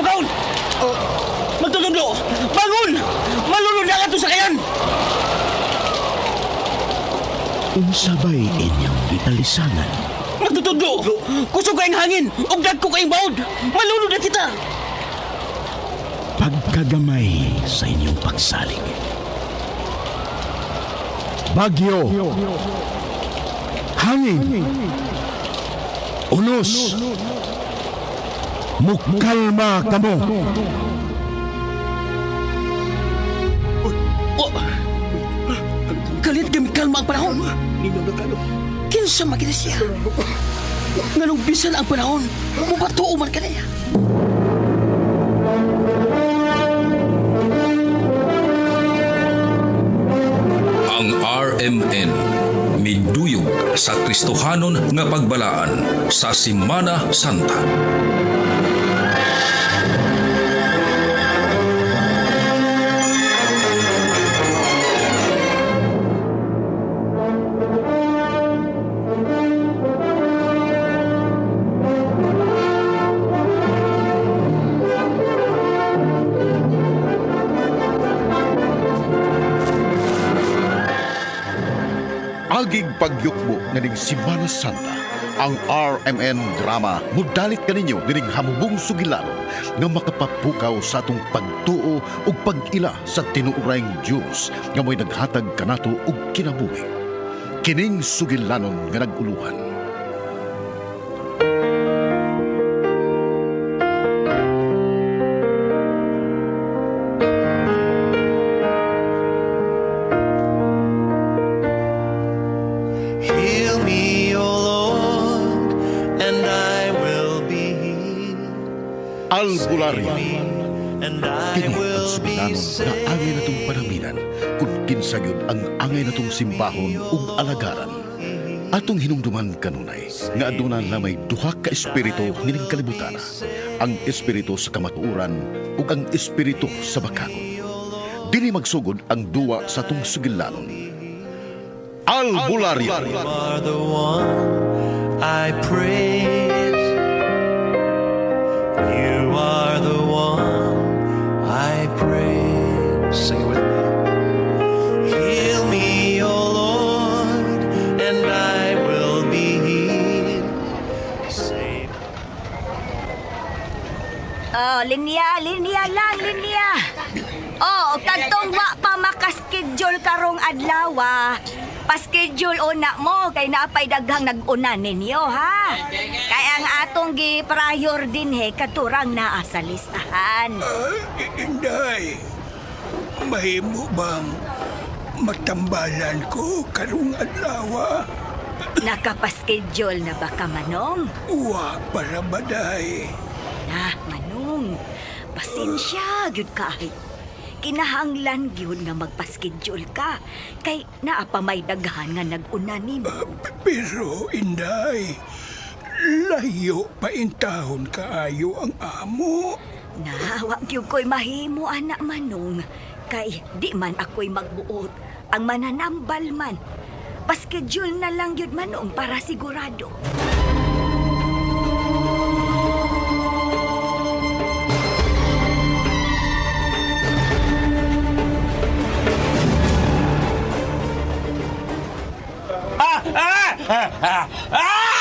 Pukawon! Magtutudlo! Bangon! Malunod na ka sakayan! Unsa bay inyong gitalisangan? Magtutudlo! Kusog kayong hangin! Ug dagko kayong baod! Malunod na kita! Pagkagamay sa inyong pagsalig. Bagyo. Hangin. Unos. Mukalma kamo. Oh! Kalit kami kalma ang panahon! Kinsa makita siya? Nganong bisan ang panahon, mubatuo man kaniya. Ang RMN miduyog sa Kristohanon nga pagbalaan sa Simana Santa. Agig pagyukbo nga ning Simana Santa, ang RMN drama mudalit kaninyo dining hamubong sugilanon nga makapapukaw sa atong pagtuo ug pag-ila sa tinuorayng Dios nga mo'y naghatag kanato og kinabuhi. Kining sugilanon nga nag-uluhan. Heal me, O Lord, and I will be healed. Albularyo. And I Kini ang will be sugilanon nga saved. angay natong panaminan kung kinsa gyud ang angay natong simbahon ug alagaran. Atong hinumduman kanunay nga aduna lamay duha ka espiritu nining kalibutan, ang espiritu sa kamatuoran ug ang espiritu sa bakakon. Dili magsugod ang duwa sa atong sugilanon. Albularyo. You are the one I praise. You are the one I praise. Sing it with me. Heal me, O Lord, and I will be healed. Save Oh, linya, linya lang, linya. Oh, kadtong wa pa makaschedule karong adlaw. Ah. Pa-schedule una mo kay naapay daghang nag-una ninyo, ha? Kay ang atong gi-prior din he katurang naa sa listahan. Inday, mahimo bang matambalan ko karong adlaw? Nakapaschedule na ba ka, Manong? Uwa para baday. Na, Manong, pasensya gyud kaayo. Kinahanglan gyud nga magpaschedule ka kay naa pa may daghan nga nag-una nimo. Pero Inday, layo pa intahon kaayo ang amo. Na, wa gyud ko'y mahimo anak Manong kay di man ako'y magbuot ang mananambal man. Paschedule na lang gyud, Manong, para sigurado.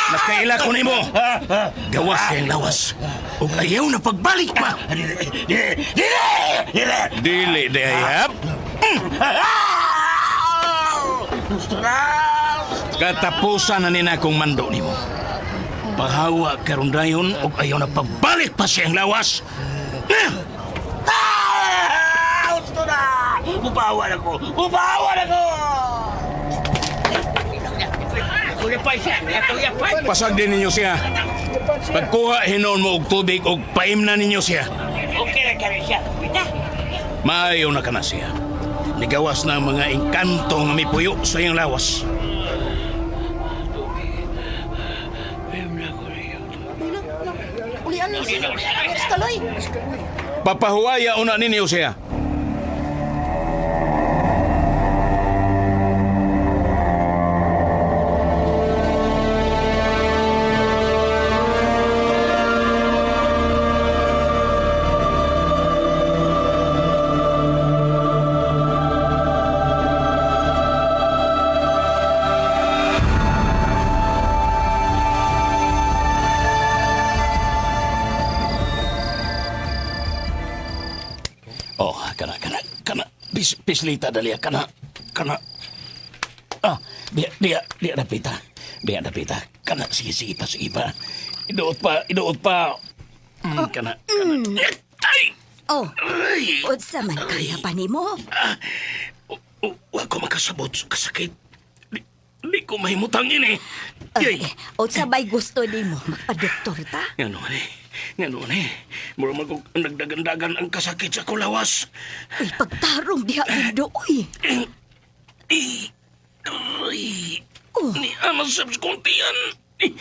Nakaila ko nimo. Gawas kayang lawas. Ug ayaw na pagbalik pa. Dili di ayap. Katapusan na nina akong mando nimo. Pahawa karon dayon ug ayaw na pagbalik pa siyang lawas. Ah! Gusto na! Mubawan ako! Mubawan ako! Pasag din ninyo siya. Pagkuha hinon mo og tubig og paimna ninyo siya. Okay na kami siya. Maayo na ka na siya. Nigawas na ang mga engkanto nga mipuyo sa iyang lawas. Papahuwaya una ninyo siya. Pislita dali kana kana. Ah, diya diya diya dapita. Diya dapita. Kana sige sige pa sige pa. Iduot pa, iduot pa. Kana kana. Ay! Oh, Ay! unsa man kaya pa nimo? Ah, wa ko makasabot sa kasakit. Di ko mahimutang ini. Ay, Yay! unsa bay gusto nimo? Magpa-doktor ta? Ngano man eh. Ngano man eh. Mura man kong nagdagandagan ang kasakit sa kulawas. Uy, pagtarong diha Dindo, uy. Eh, ay, Oh. ni ana sa kuntian. Eh,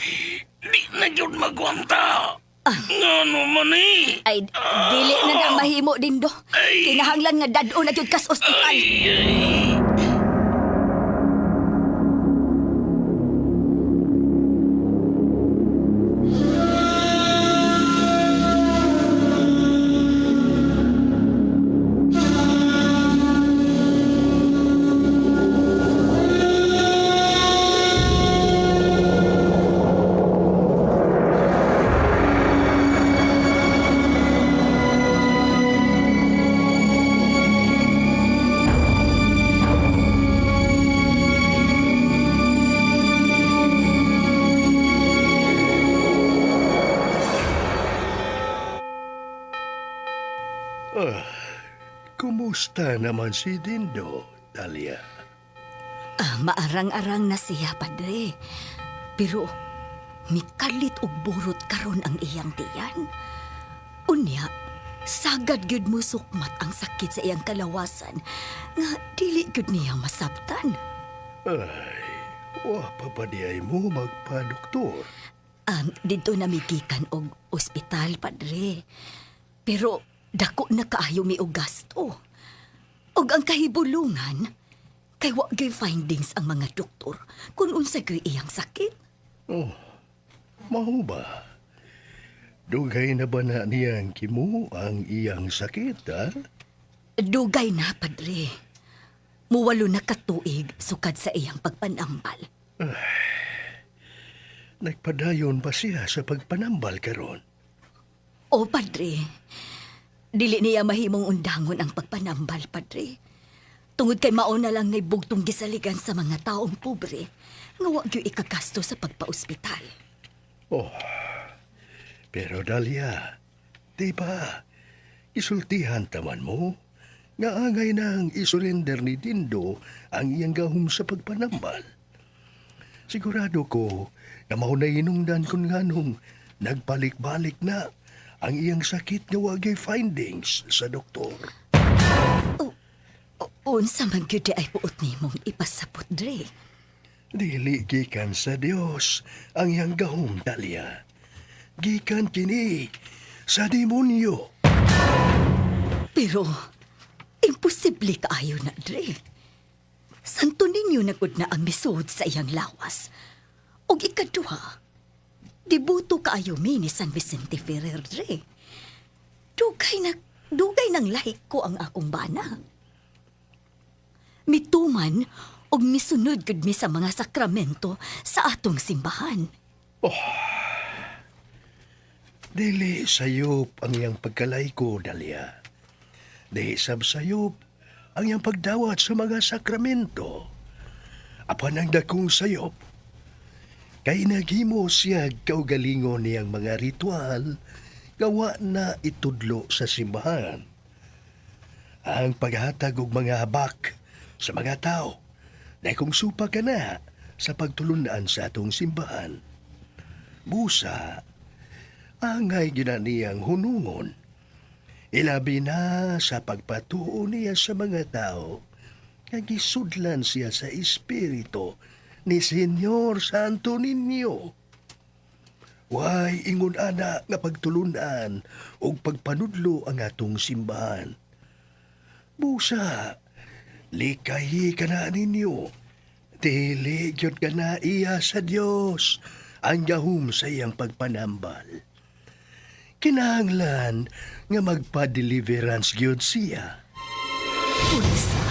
di na gyud magwanta. Ngano man eh. Ay, dili na na mahimo Dindo. Kinahanglan nga dad-on na gyud kas ospital. Ay, ay. Kumusta naman si Dindo, Talia? Ah, maarang-arang na siya, padre. Pero mikalit og burot karon ang iyang tiyan. Unya, sagad gyud mo sukmat ang sakit sa iyang kalawasan nga dili gyud niya masabtan. Ay, wa pa ba di ay mo magpa-doktor? Didto na migikan og ospital, padre. Pero dako na kaayo mi og gasto. Og ang kahibulungan, kay wa gyud findings ang mga doktor kung unsa gyud iyang sakit. Oh, mao ba? Dugay na ba na niyang kimo ang iyang sakit, ha? Dugay na, padre. Muwalo na katuig sukad sa iyang pagpanambal. Nagpadayon ba siya sa pagpanambal karon? O, padre, dili niya mahimong undangon ang pagpanambal, padre. Tungod kay mao na lang nay bugtong gisaligan sa mga taong pobre nga wa gyud ikagasto sa pagpaospital. Oh, pero Dalia, di ba, isultihan taman mo nga angay nang isurrender ni Dindo ang iyang gahom sa pagpanambal. Sigurado ko na mao na hinungdan kung nganong nagpalik-balik na ang iyang sakit nga wagay findings sa doktor. Unsa man gyud di ay puot nimong ipasabot, dre. Dili gikan sa Dios ang iyang gahom, Dalia. Gikan kini sa demonyo. Pero imposible kaayo na, dre. Santo Niño na gud na ang misuod sa iyang lawas. Og ikaduha, debuto kaayo mi ni San Vicente Ferrer, dre. Dugay na, dugay ng lahi ko ang akong bana. Mituman og misunod gud mi sa mga sakramento sa atong simbahan. Dili sayop ang iyang pagkalay ko, Dalia. Di sab sayop ang iyang pagdawat sa mga sakramento. Apan ang dakong sayop, kay naghimo siya kaugalingon niyang mga ritual gawa na itudlo sa simbahan. Ang paghatag og mga habak sa mga tao, na kung supa ka na sa pagtulunan sa atong simbahan. Busa, angay gina niyang hunungon. Ilabi na sa pagpatuo niya sa mga tao, nga gisudlan siya sa espiritu ni Senyor Santo Niño. Way ingon ana nga pagtulunan ug pagpanudlo ang atong simbahan. Busa, likayi ka na ninyo. Dili gyud ka na iya sa Dios ang gahom sa iyang pagpanambal. Kinahanglan nga magpa-deliverance gyud siya. Unsa?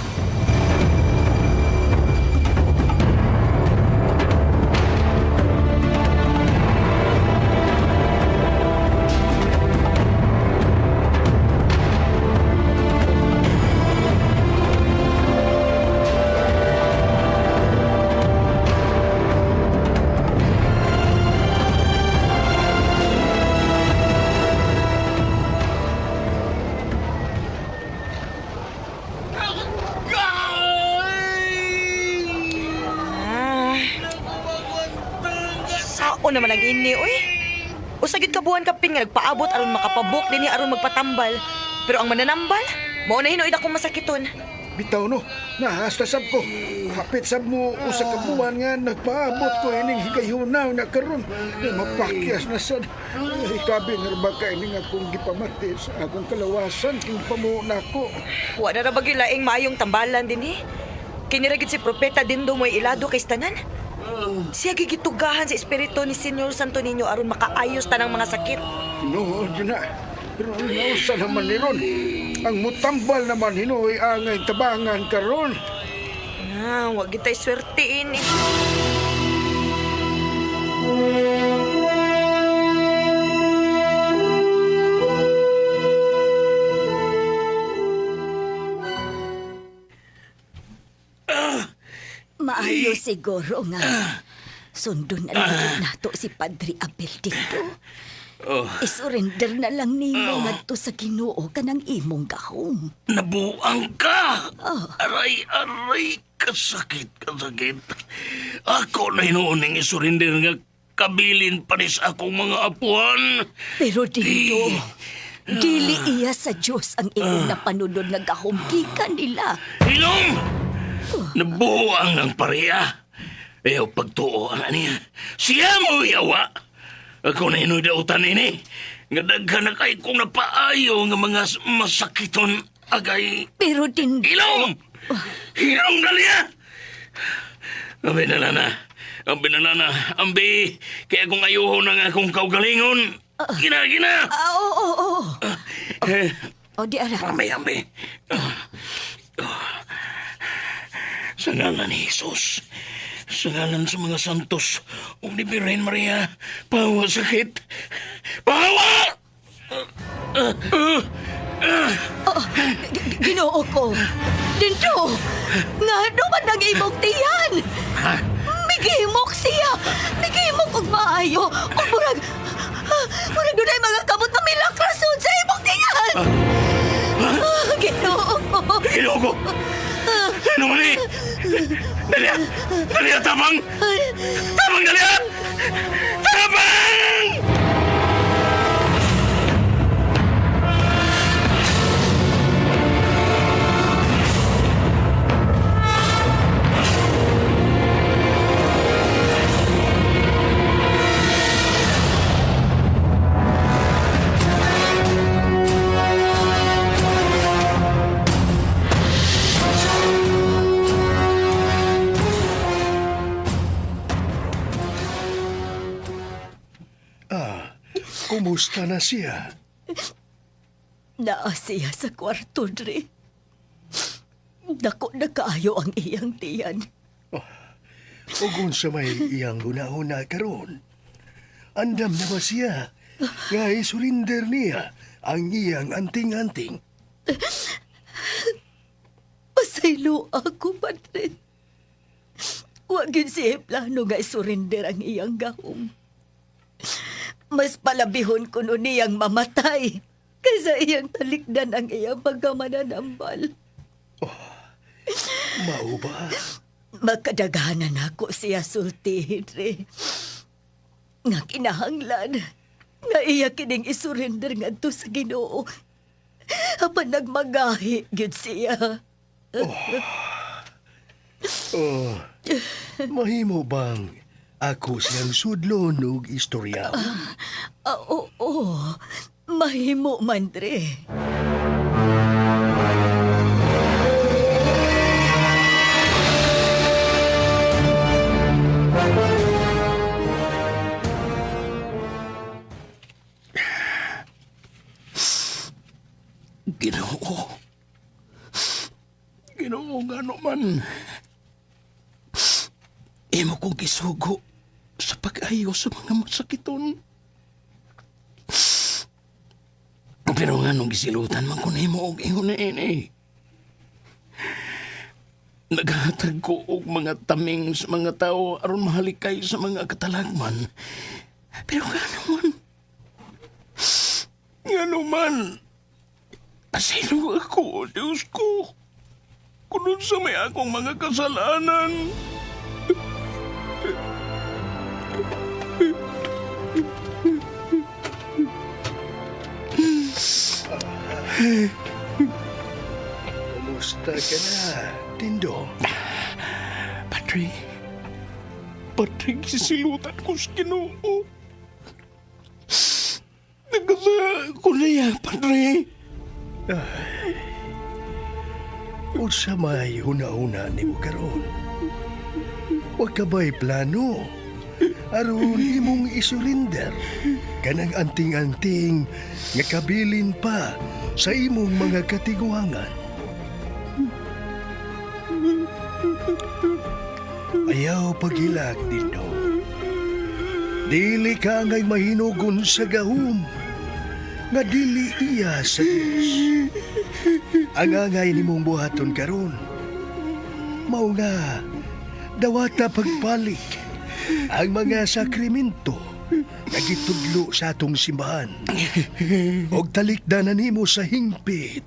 Unsaon naman ang ini, uy? Usa gyud ka buwan kapin nga nagpaabot aron makapabok dinhi aron magpatambal. Pero ang mananambal, mao na hinuid akong masakiton. Bitaw no, nahasta sab ko. Hapit sab mo usa ka buwan nga nagpaabot ko ining higayunaw na karon. Di mapakyas na sad. Ikabi nga ba ka ining akong gipamati sa akong kalawasan king pamuna ko. Wa na ra ba gyud laing maayong tambalan dinhi? Kini ra gyud si Propeta Dindo mo'y ilado kay tanan. Siya gigitugahan sa espiritu ni Senyor Santo Niño aron makaayos tanang mga sakit. Tinuod yun na. Pero ang nausa naman ni Ron. Ang mutambal naman hinuoy angay tabangan karon. Ah, wa gyud tay swerte ini. Maayo siguro nga. Sundon na lang gid nato si Padre Abel dito. Isurrender na lang nimo ngadto sa Ginoo kanang imong gahom. Nabuang ka! Aray, aray, kasakit, kasakit. Ako na hinuuning isurinder nga kabilin pa ni sa akong mga apuan. Pero dito, dili iya sa Dios ang imong napanunod nga gahom gikan nila. Hilom! Nabuang ang pareha. Ayaw pagtuo ang niya. Siya mo yawa. Ako na hinuoy dautan ini. Nga daghan na kay kong napaayo nga mga masakiton agay. Pero dindo, Ilong! Ilong na niya! Ambi na na. Ambi na na. Ambi! Kaya kung ayuho ng akong kaugalingon. Gina, gina! Ah, oo, oo, oo. Eh, O di ara. Ambi, ambi. Sa ngalan ni Jesus, sa ngalan sa mga santos, ug ni Birhen Maria, pawa sakit. Pawa! Ginoo ko. Dindo, ngano man ang imong tiyan? Migimok siya. Migimok og maayo. Og murag, murag dunay mga kamot na milakrason sa imong tiyan. Ah, Ginoo ko. Ginoo ko! Ano man eh? Dali! Dali! Tabang! Tabang dali! Tabang! Ah, kumusta na siya? Naa siya sa kwarto, Dre. Dako na kaayo ang iyang tiyan. Ug unsa may iyang hunahuna karon? Andam na ba siya nga isurinder niya ang iyang anting-anting? Pasaylo ako, Padre. Wa gyud siya plano nga isurrender ang iyang gahom. Mas palabihon kuno niyang mamatay kaysa iyang talikdan ang iyang pagkamananambal. Mao ba? Makadaghanan ako siya sulti, Dre. Nga kinahanglan nga iya kining isurrender ngadto sa Ginoo. Apan nagmagahi gyud siya. Oh, mahimo bang ako siyang sudlon og istorya? Ah, oo, mahimo man, Dre. Ginoo. Ginoo nga naman. Imo kong gisugo sa pag-ayo sa mga masakiton. Pero nga nung gisilutan man ko nimo og ingon na ini. Naghatag ko og mga taming sa mga tao aron mahalikay sa mga katalagman. Pero nga naman. Nga naman. Pasaylo ako, Diyos ko. Kunod sa may akong mga kasalanan. Kumusta ka na, Dindo? Padre, Padre, sisilutan ko sa Ginoo. Nagkasa ko na yan, Padre. Unsa may huna-huna nimo karon? Wa ka ba'y plano? Aron imong isurrender kanang anting-anting nga kabilin pa sa imong mga katiguangan. Ayaw paghilak dito. Dili ka ngay mahinugon sa gahom nga dili iya sa Dios. Ang angay nimong buhaton karon. Mao nga dawata pagbalik ang mga sakramento nga gitudlo sa atong simbahan. Og talikdan na nimo sa hingpit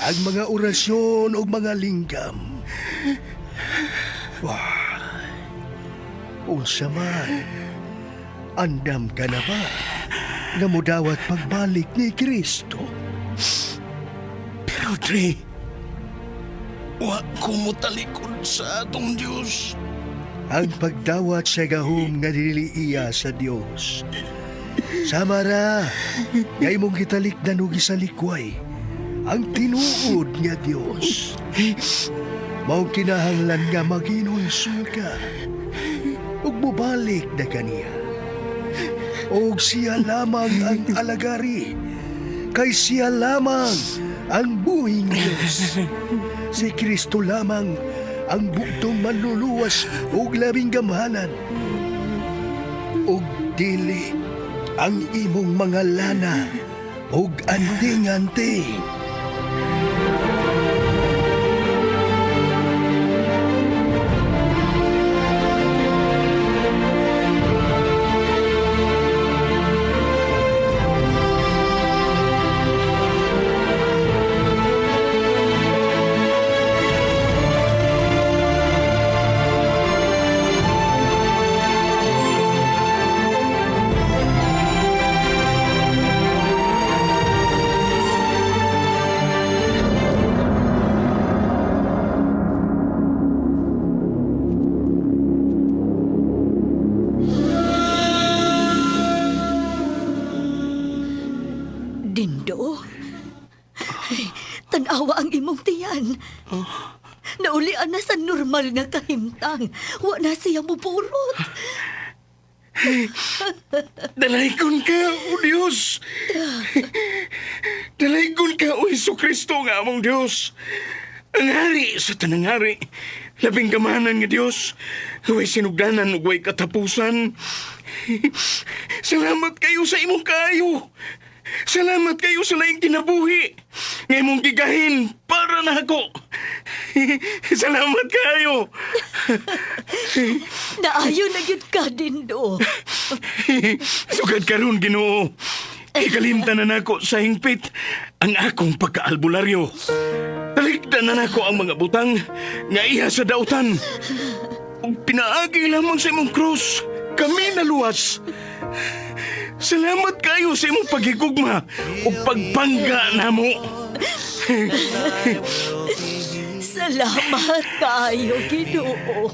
ang mga orasyon ug mga linggam. Wah. Unsa man, andam ka na ba nga mudawat pagbalik ni Kristo? Pero, Dre, wa ko motalikod sa atong Diyos. Ang pagdawat sa gahom nga dili iya sa Dios. Sama ra, nga imong gitalikdan og isalikway ang tinuod nga Dios. Mao kinahanglan nga maghinulsol ka ug mobalik na kaniya. Og siya lamang ang alagari, kay siya lamang ang buhing Diyos. Si Kristo lamang ang bugtong manluluwas ug labing gamhanan. Ug dili ang imong mga lana ug anting-anting. Dindo? Ay, tanawa ang imong tiyan. Naulian na sa normal nga kahimtang. Wa na siya muburot. Dalaygon ka, O Diyos! Dalaygon ka, O Hesus Kristo nga among Diyos! Ang hari sa tanang hari, labing gamanan nga Diyos, huwag sinugdanan ug way katapusan. Salamat kayo sa imong kaayo. Salamat kayo sa laing kinabuhi. Nga imong gigahin para na ako. Salamat kayo. Naayo na gyud ka, Dindo. Sugad karon Ginoo. Ikalimtan na nako sa hingpit ang akong pagkaalbularyo. Talikdan na nako ang mga butang nga iya sa dautan. Ug pinaagi lamang sa imong krus, kami naluwas. Salamat kayo sa imong paghigugma ug pagpangga namo. Salamat kaayo, Ginoo.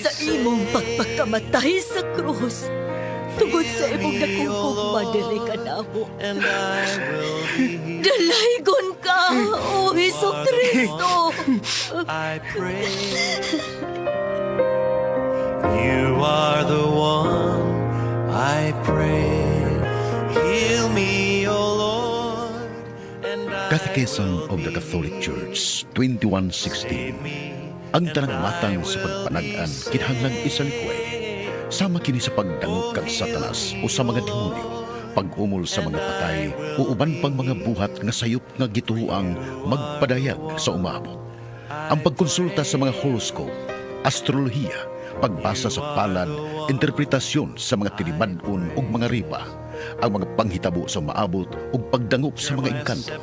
Sa imong pagpakamatay sa krus. Tungod sa imong dakong gugma diri kanamo. Dalaygon ka, O Hesus Kristo. I pray. You are the one I pray. Heal me, O Lord, and I Catechism will of the be Catholic healed. Church, 2116. Ang tanang matang sa pagpanag-an kinahanglan isalikway. Sama kini sa pagdangop kag Satanas o sa mga demonyo, pag-umol sa mga patay o uban pang mga buhat nga sayop nga gituoang magpadayag sa umaabot. Ang pagkonsulta sa mga horoscope, astrolohiya, pagbasa sa palad, interpretasyon sa mga tinibad-on ug mga riba. Ang mga panghitabo sa maabot ug pagdangop sa mga engkanto.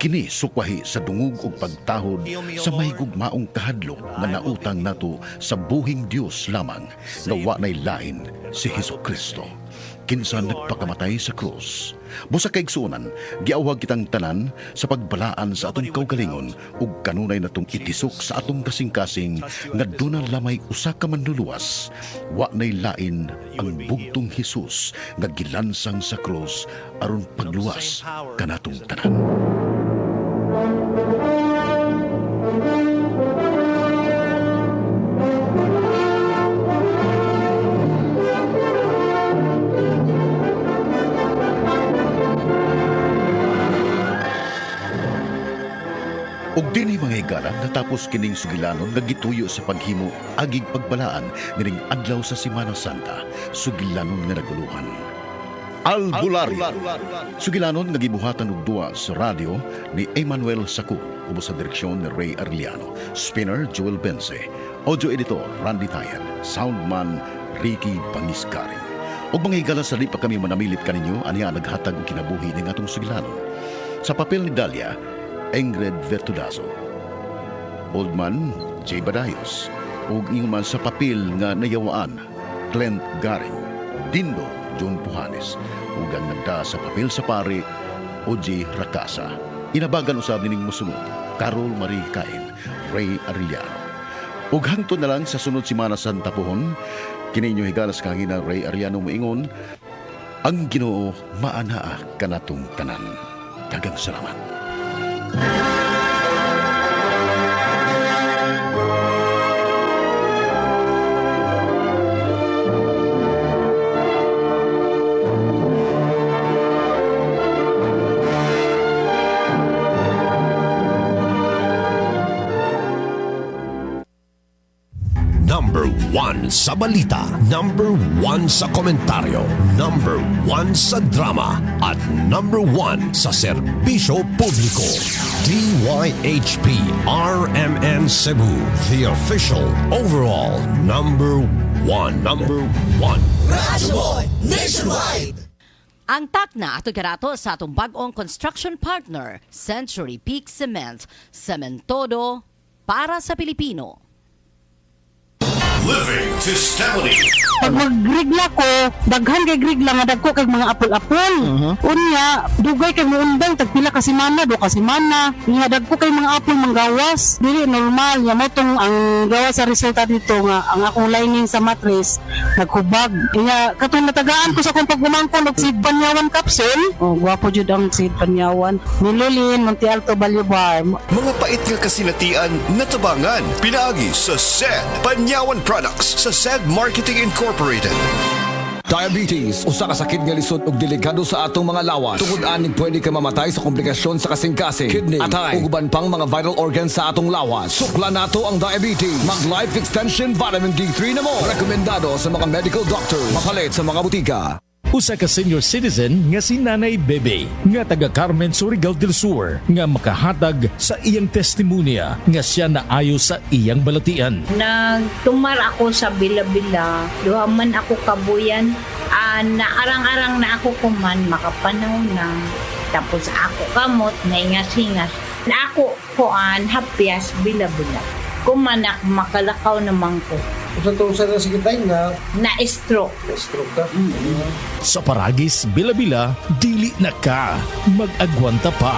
Kini sukwahi sa dungog ug pagtahod sa mahigugmaong kahadlok nga nautang nato sa buhing Dios lamang nga wa nay lain, si Hesus Kristo, kinsa nagpakamatay sa krus. Busa kaigsuonan, giawhag kitang tanan sa pagbalaan sa atong kaugalingon ug kanunay natong itisok sa atong kasing-kasing nga duna lamay usa ka manluluwas, wa nay lain ang bugtong Hesus nga gilansang sa krus aron pagluwas kanatong tanan. Ug dinhi, mga higala, natapos kining sugilanon nga gituyo sa paghimo agig pagbalaan nining adlaw sa Simana Santa, sugilanon nga naguluhan. Albularyo. Sugilanon nga gibuhatan og duwa sa radyo ni Emmanuel Sakul ubos sa direksyon ni Ray Arellano. Spinner Joel Bense. Audio editor Randy Tayan. Soundman Ricky Bangiscaring. Ug mga higala, sa di pa kami manamilit kaninyo, aniya naghatag og kinabuhi ning atong sugilanon. Sa papel ni Dalia, Ingrid Vertudazo. Oldman, J. Badayos. Ug ingon man sa papel nga nayawaan, Clint Garing. Dindo, John Puhanes. Ug ang nagda sa papel sa pare, Oji Rakasa. Inabagan usab nining musunod, Carol Marie Cain, Ray Arellano. Ug hangtod na lang sa sunod Simana Santa pohon, kini inyo higala sa kahangina Ray Arellano moingon, ang Ginoo maanaa kanatong tanan. Daghang salamat. Number 1 sa balita, number 1 sa komentaryo, number 1 sa drama, at number 1 sa serbisyo publiko. DYHP RMN Cebu, the official overall number 1. Number 1. Radyo Nationwide! Ang takna ato karato sa atong bag-ong construction partner, Century Peak Cement. Sementodo para sa Pilipino. Living Testimony. Pag magrigla ko, daghan kay grigla nga dagko kay mga apol-apol. Unya, dugay kay muundang tag pila ka semana, do ka semana. Nya dagko kay mga apol manggawas. Dili normal nya mo tong ang gawas sa resulta dito nga ang akong lining sa mattress naghubag. Nya katong natagaan ko sa akong pagumangkon og Seed Panyawan capsule. Oh, gwapo jud ang Seed Panyawan. Nilulin Monte Alto Value Bar. Mga pait nga kasinatian natabangan. Pinaagi sa SED Panyawan Products sa SED Marketing Incorporated. Diabetes, usa ka sakit nga lisod ug delikado sa atong mga lawas. Tungod ani pwede ka mamatay sa komplikasyon sa kasing-kasing, kidney, atay, ug uban pang mga vital organs sa atong lawas. Sukla nato ang diabetes. Mag Life Extension Vitamin D3 na mo. Rekomendado sa mga medical doctors. Mapalit sa mga butika. Usa ka senior citizen nga si Nanay Bebe nga taga Carmen, Surigao del Sur nga makahatag sa iyang testimonya nga siya naayo sa iyang balatian. Nagtumar ako sa bila-bila, duha man ako kabuyan, naarang-arang na ako kuman, makapanaw na. Tapos ako kamot, naingas-ingas. Na ako kuan, hapyas, bila-bila. Kumanak, makalakaw naman ko. Usa na sige time na Na-stroke. Stroke ka. Sa Paragis Bila-bila, dili na ka mag-agwanta pa.